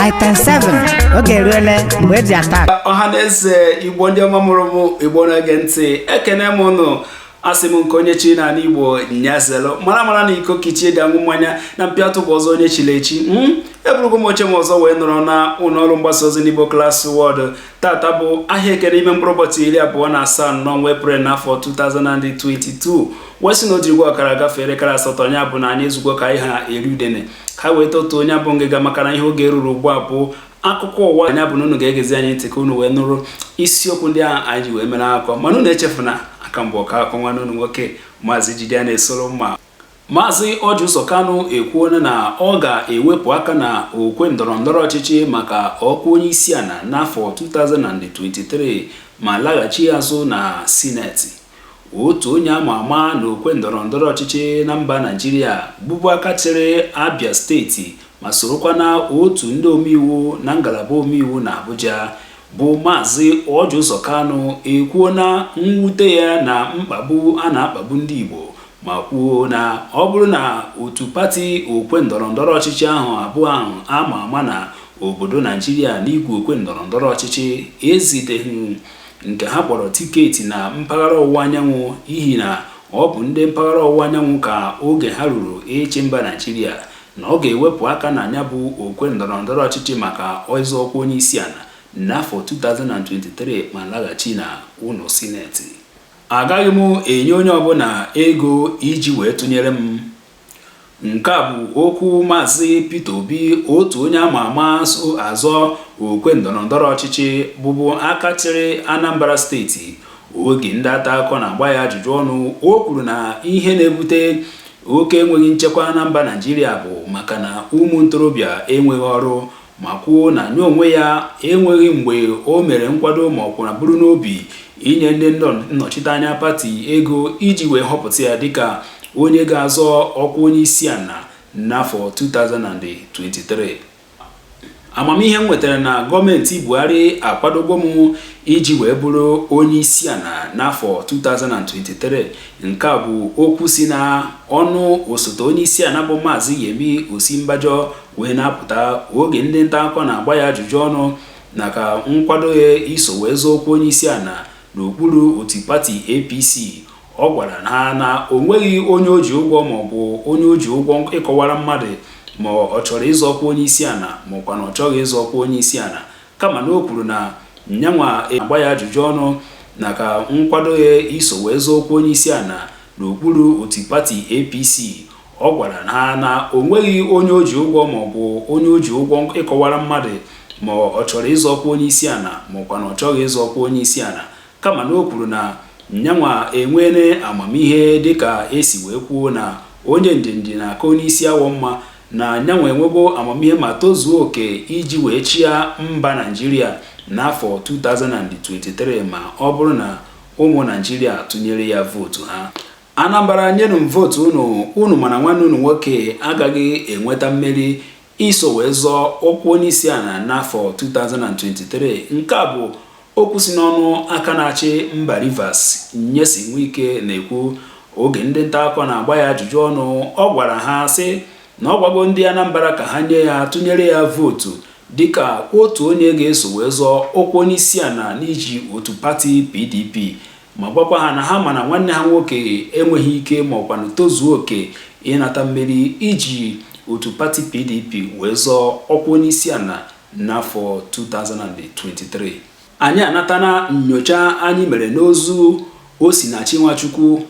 Item 7 oge eruole mgbe eji attack. Ọha na eze Igbo, ndị ọma mụrụ m, Igbo na-ege ntị, ekene m ụnụ. Asị m nke onye chi n'ala Igbo nyazelu mara mara na iko kichie dị aṅụ mmanya na mpịatụ bụ ọzọ onye chiri echi. Eburugo m oche m ọzọ wee nọrọ na ụlọ ọrụ mgbasa ozi n'Igbo Class World. Tata bụ ahịa Eke, n'ime mkpụrụ ụbọchị 27 n'ọnwa Eprel n'afọ 2022, wee sị na o jirigwa ọkara gafee elekere 8. Ya bụ na anyị ezugbo ka anyị ha eri udene ka wee totuo onye bụ ngịga, maka na ihe oge ruru ugbu a bụ akụkọ ụwa. Anya bụ na unu ga-egezi anyị ntị ka unu wee nụrụ isiokwu ndị ahụ anyị ji wee mere akụkọ. Mana unu echefuna aka mbụ ọka akọ nwanne unu nwoke, Maazị Jide na-esoro mma. Maazị Orji Uzor Kalu ekwuola na ọ ga-ewepụ aka na okwe ndọrọ ndọrọ ọchịchị maka ọkwa onye isi ala n'afọ 2023 ma laghachi azụ na Sineti. Otu onye ama ama na okwe ndọrọ ndọrọ ọchịchị na mba Naijiria, bụbu aka chịrị Abia Steeti ma sorokwa na otu ndị omeiwu na ngalaba omeiwu na Abuja, bụ Maazị Orji Uzor Kalu, ekwuo na mwute ya na mkpagbu a na-akpagbu ndị Igbo, ma kwuo na ọ bụrụ na otu pati okwe ndọrọ ndọrọ ọchịchị ahụ abụọ ahụ ama ama na obodo Naijiria n'igwe okwe ndọrọ ndọrọ ọchịchị eziteghị nke ha kpọrọ tiketi na mpaghara ọwụwa anyanwụ, ihi na ọ bụ ndị mpaghara ọwụwa anyanwụ ka oge ha ruru ịchị mba Naijiria, na ọ ga-ewepụ aka na ya bụ okwe ndọrọ ndọrọ ọchịchị maka ịzọ ọkwa onye isi ala n'afọ 2023 ma laghachi na ụlọ Sineti. Agaghị m enye onye ọbụla ego iji wee tụnyere m. Nke a bụ okwu Maazị Peter Obi, otu onye ama ama so azọ okwe ndọrọndọrọ ọchịchị, bụbu aka chịrị Anambra Steeti. Oge ndị ata akọ na-agba ya ajụjụ ọnụ, o kwuru na ihe na-ebute oke enweghị nchekwa na mba Naijiria bụ maka na ụmụ ntorobịa enweghị ọrụ, ma kwuo na nye onwe ya enweghị mgbe o mere nkwado ma ọ kwara bụrụ n'obi inye ndị nnọchiteanya pati ego iji wee họpụta ya dịka onye ga-azọ ọkwa onye isi ala n'afọ 2023. Amamihe m nwetara na gọọmenti Buhari akwadogo m iji wee bụrụ onye isi ala n'afọ 2023. Nke a bụ okwu si na ọnụ osote onye isi ala, bụ Maazị Yemi Osinbajo, wee na-apụta oge ndị nta akụkọ na-agba ya ajụjụ ọnụ na ka nkwado ya iso wee zọọ okwu onye isi ala n'okpuru otu pati APC. Ọ gwara ha na o nweghị onye o ji ụgwọ maọbụ onye o ji ụgwọ ịkọwara mmadụ ma ọ chọrọ ịzọ ọkwa onye isi ala ma ọkwa na ọ chọghị ịzọ ọkwa onye isi ala, kama na o kwuru na nyanwa agba ya ajụjụ ọnụ na ka nkwado ya iso wee zọọ okwu onye isi ala n'okpuru otu pati APC. Ọ gwara ha na o nweghị onye o ji ụgwọ maọbụ onye o ji ụgwọ ịkọwara mmadụ ma ọ chọrọ ịzọ ọkwa onye isi ala ma ọkwa na ọ chọghị ịzọ ọkwa onye isi ala, kama na o kwuru na nyanwa enwere amamihe, dịka esi wee kwuo na onye ndịndị na-aka onye isi awọ mma, na nyanwa enwego amamihe ma tozuo oke iji wee chịa mba Naijiria n'afọ 2023 ma ọ bụrụ na ụmụ Naijiria tụnyere ya vootu ha. Anambra, nyenụ m vootu unu. Unu mana nwanne unu nwoke agaghị enweta mmeri iso wee zọọ ọkwa onye isi ala n'afọ 2023. Nke a bụ okwu si n'ọnụ aka na-achị mba Rivers, Nyesom Wike, na-ekwu. Oge ndị nta akụkọ na-agba ya ajụjụ ọnụ, ọ gwara ha sị na ọ gwago ndị Anambra ka ha nye ya tụnyere ya vootu dịka otu onye ga-eso wee zọọ ọkwa onye isi ala n'iji otu pati PDP, ma gwakwa ha na ha ma na nwanne ha nwoke enweghị ike ma ọkwanụ tozuo oke ịnata mmeri iji otu pati PDP wee zọọ ọkwa onye isi ala n'afọ 2023. Anyị anatana nyocha anyị mere n'ozu Osinachi Nwachukwu.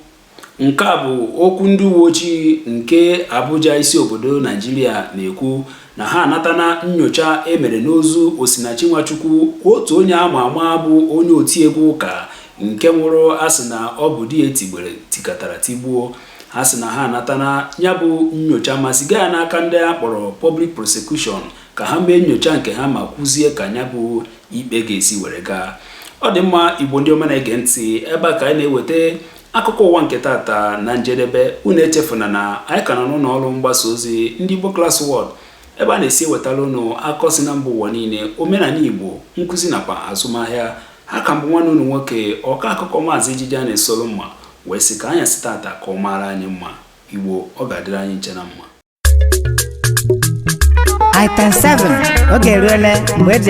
Nke a bụ okwu ndị uwe ojii nke Abuja, isi obodo Naijiria, na-ekwu na ha anatana nyocha emere n'ozu Osinachi Nwachukwu, otu onye ama ama bụ onye otiegwu ụka nke nwụrụ asị na ọ bụ di ya tigbere tikatara tigbuo. Ha sị na ha anatana ya bụ nyocha ma ziga ya n'aka ndị a kpọrọ public prosecution ka ha mee nyocha nke ha ma kwuzie ka ya bụ ikpe ga-esi were gaa. Ọ dị mma, Igbo ndị ọma na-ege ntị, ebe a ka anyị na-eweta akụkọ ụwa nke tata na njedebe. Unu echefuna na anyị ka nọ n'ụlọ ọrụ mgbasa ozi ndị Igbo Class World, ebe a na-esi ewetara unu akụkọ si na mba ụwa niile, omenala Igbo, nkụzi nakwa azụmahịa. Ha ka mbụ nwanne unu nwoke, ọka akụkọ, Maazị Ejije a na-esoro mma, wee sị ka anyasị tata ka ọ maara anyị mma. Igbo, ọ ga-adịrị anyị nche na mma. Item 7 oge eruole mgbe eji